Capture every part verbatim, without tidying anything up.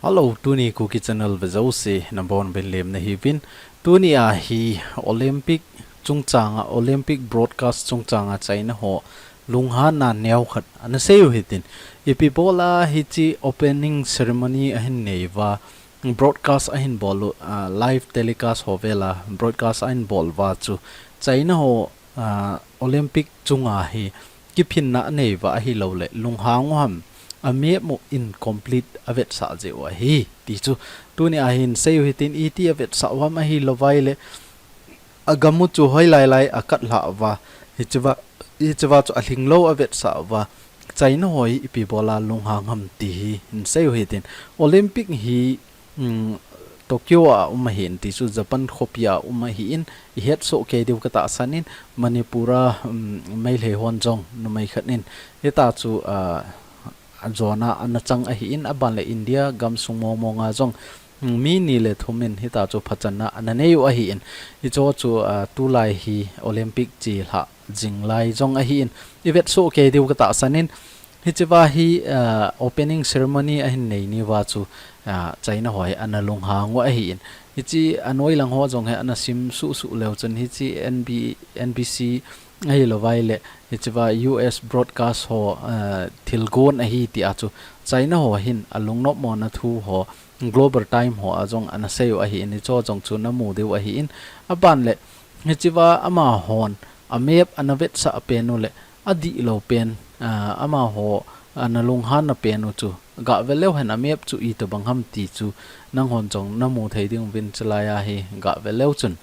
Hello, tuni Kuki Channel vejouse nabonchauvin lemna hiuvin. Tuni a hi Olympic chungchanga, Olympic broadcast chungchanga China ho lunghanna neokhat ana seiyu hitin. Ipi bola hiche opening ceremony ahin neiuva, broadcast ahin bol u, ah, live telecast ho vela broadcast ahin bol uva chu China ho, ah, Olympic chunga hi kiphinna aneiuva ahilouleh lunghang u ham, amap mu incomplete avetsah jeh u ahi ti chu tuni a hin seiyu hitin. Iti avetsah u ham ahilouvaileh agam u chu hoilai lai akathlha uva, hichea, hichea chu alhinglou avetsah uva, China ho hi ipi bola lunghang ham ti hi hin seiyu hitin. Olympic hi, um, Tokyo a um ahin ti chu Japan khopi a um ahin, ihet soh kei diu katahsan in, Manipur a, um, Meitei hon jong numei khat in hitia chu, ah, ajona ana chang ahin, abanleh India gamsung mong mong a jong, um, mi ni le thum in hitia chu phachanna ana neiyu ahin, hicheho chu, ah, tulai hi Olympic chelhah jing lai jong ahin, ivet soh kei diu katahsan in, hichea hi, ah, opening ceremony ahin nei niuva chu, ah, China ho hi ana lunghang u ahin. Hiche anoi lang ho jong hi ana sim suh suh leu chun hiche N B, N B C ahilouvaileh hichea U S broadcast ho, ah, thilgon ahi tia chu China ho hin alungnop mona thu ho Global Time ho a jong ana seiyu ahin, hicheho jong chu namu diu ahin, abanleh hichea amahon amap ana vetsah pen u le adihlou pen, ah, amaho ana lunghanna pen u chu gah ve leu hen, amap chu itobang ham ti chu nanghon jong namu thei diuvin, chulai a hi gah ve leu chun.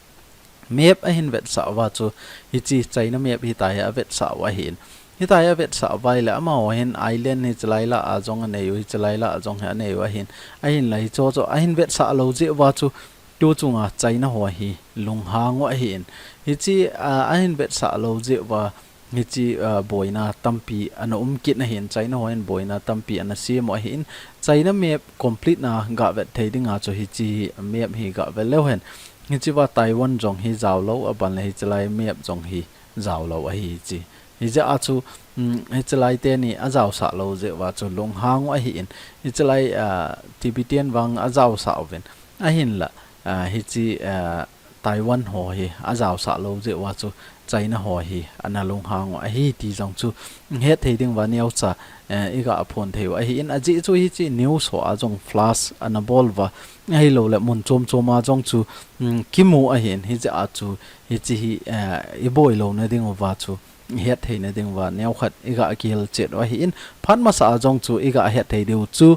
Map ahin vetsah uva chu, hiche China map hitia hi avetsah u ahin. Hitia hi avetsah uva ahileh amaho hin island hi chulai lah a jong aneiyu, hi chulai lah a jong hi aneiyu ahin. Ahinla hicheho chu ahin vetsah lou jeh uva chu, tu chunga China ho hi lunghang u ahin. Hiche, ah, ahin vetsah lou jeh uva, hiche, ah, boina tampi ana um kit ahin, China ho hin boina tampi ana sem u ahin. China map complete na gah vet thei dinga chu hiche map hi gah ve leu hen. Hichea Taiwan jong hi jaolou, abanleh hichelai map jong hi jaolou ahi hiche. Hijeh a chu, um, hichelai teni ajaosah lou jeh uva chu lunghang u ahin. Hichelai, ah, Tibetan vang ajaosah uvin. Ahinla, ah, hiche, ah, Taiwan ho hi ajaosah lou jeh uva chu China ho hi ana lunghang u ahi ti jong chu het thei diuva neocha, eh, igah phon thei u ahin, ajeh chu hiche news ho a jong flash ana bol uva ahilouleh mun chom chom a jong chu, um, kimu ahin, hijeh a chu hiche hi, eh, iboi louna diuva chu het theina diuva neokhat igah kihil chet u ahin, phat masa a jong chu igah het thei diu chu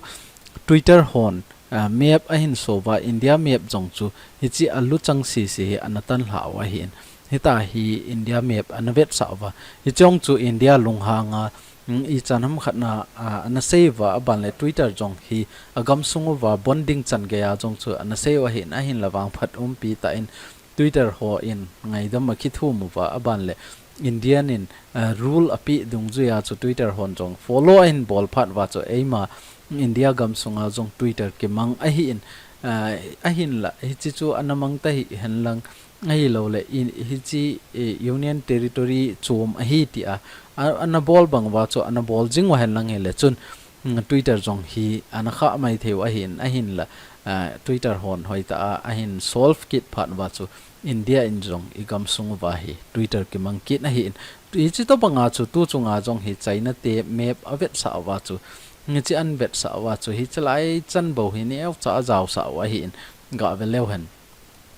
Twitter hon, ah, map ahin so uva, India map jong chu hiche aluchang sese hi ana tanlha u ahin. Hitia hi India map ana vetsah uva. Hiche jong chu India lunghang a, um, ichan ham khat na, ah, ana sei uva, abanleh Twitter jong hi agamsung uva bonding chan geiya jong chu ana sei u ahin, ahinla vangphat umpi tah in Twitter hon ngaidam akithum uva, abanleh Indian in, ah, rule apeh dungjuiya chu Twitter hon jong follow ahin bol phat uva chu eima India gamsunga jong Twitter kimang ahin, ah, ahinla hiche chu ana mang tahih henlang ahilouleh in, hiche, eh, Union Territory chom ahi tia, a, ana bol bang uva chu ana bol jing u henlang hileh chun, mm, Twitter jong hi ana khah mai thei u ahin, ahinla, ah, Twitter hon hoitah a ahin solve kit phat uva chu India in jong igamsung uva hi Twitter kimang kit ahin. Hiche tobanga chu tu chunga jong hi China te map avetsah uva chu, hiche ana vetsah uva chu hichelai chan bou hi neocha ajaosah u ahin, gah ve leu hen.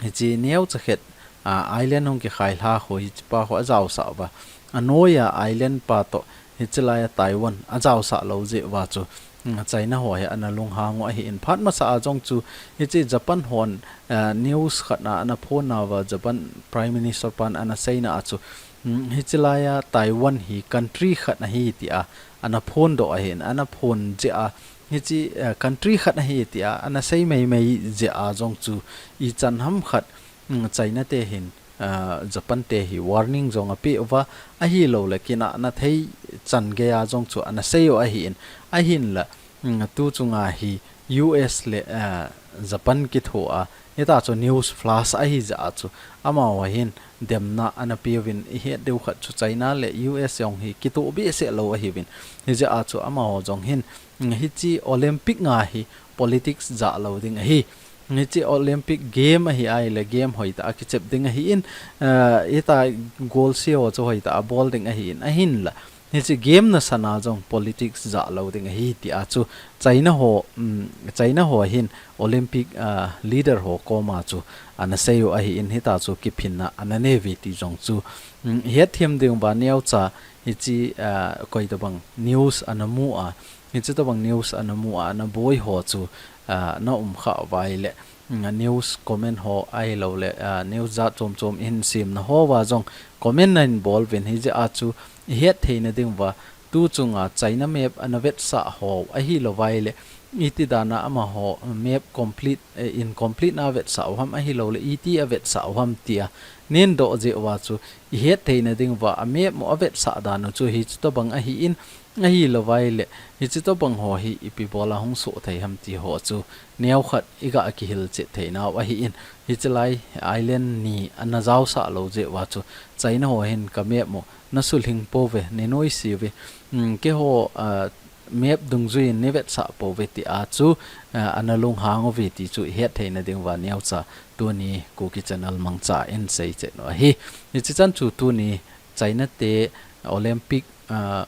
Hiche neocha khat, ah, island hung kikhai lha khu hichepa khu ajaosah uva. Anoiya island pa toh hichelai a Taiwan ajaosah lou jeh uva chu, mm, China ho hi ana lunghang u ahin. Phat masa a jong chu hiche Japan hon, ah, news khat na ana phon nauva, Japan Prime Minister pan ana seina a chu, mm, hichelai a Taiwan hi country khat ahi tia ana phondoh ahin, ana phon jeh a hiche, ah, country khat ahi tia ana sei mai mai jeh a jong chu ichan ham khat, mm, China te hin, ah, Japan te hi warning jong apeh uva, ahilouleh kinahna thei chan geiya jong chu ana sei u ahin, ahinla, mm, tu chunga hi U S le, ah, Japan kithoa, hitia chu news flash ahi jeh a chu amaho hin, demna ana peuvin, ihet diu khat chu China le U S jong hi kitoh behseh lou ahiuvin. Hijeh a chu amaho jong hin, mm, hiche Olympic nga hi politics jah lou ding ahi. Hiche Olympic game ahi ahile game hoitah a kichep ding ahin, eh, hitia golse ho chu hoitah a bol ding ahin, ahinla hiche game nasana jong politics jah lou ding ahi tia chu China ho, mm, China ho hin Olympic, ah, leader ho koma chu ana seiyu ahin, hitia chu kiphinna ana neiuve ti jong chu, mm, hetthem diuva neocha hiche, ah, koi tobang news ana mu a, hiche tobang news ana mu a, ana boi ho chu, ah, na um khah uva ahile, mm, news comment ho ahilouleh, ah, news jat chom chom ihin semna hoa jong comment nahin bol uvin, hijeh a chu ihet theina diuva tu chunga China map ana vetsah ho ahilouva ahile, iti dana amaho map complete, eh, incomplete na avetsah u ham ahilouleh iti avetsah u ham tia nahin doh jeh uva chu ihet theina diuva a map mu avetsah dan u chu hiche tobang ahin, ahilouva ahile hiche tobang ho hi ipi bola hung soh thei ham ti ho chu neokhat iga kihil chet theinau ahin, hiche lai island ni ana jaosah lou jeh uva chu China ho hin ka map mu na sulhing pouve, nei noise uve, mm, keiho, ah, map dungjuiyin nei vetsah pouve tia chu, ah, ana lunghang uve ti chu ihet theina diuva neocha tuni Kuki Channel mangcha in seichet u ahi. Hiche chan chu tuni China te Olympic, ah,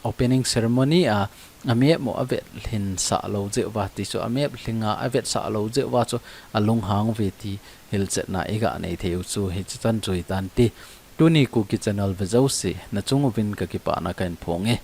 opening ceremony a, a map mu avet lhin sah lou jeh uva ti chu a map lhinga avetsah lou jeh uva chu alunghang uve ti hilchetna iga nei thei u chu hiche chan chu hitante. Tuni Kuki Channel ve jouse, nachung uvin kakipana kahin phonge.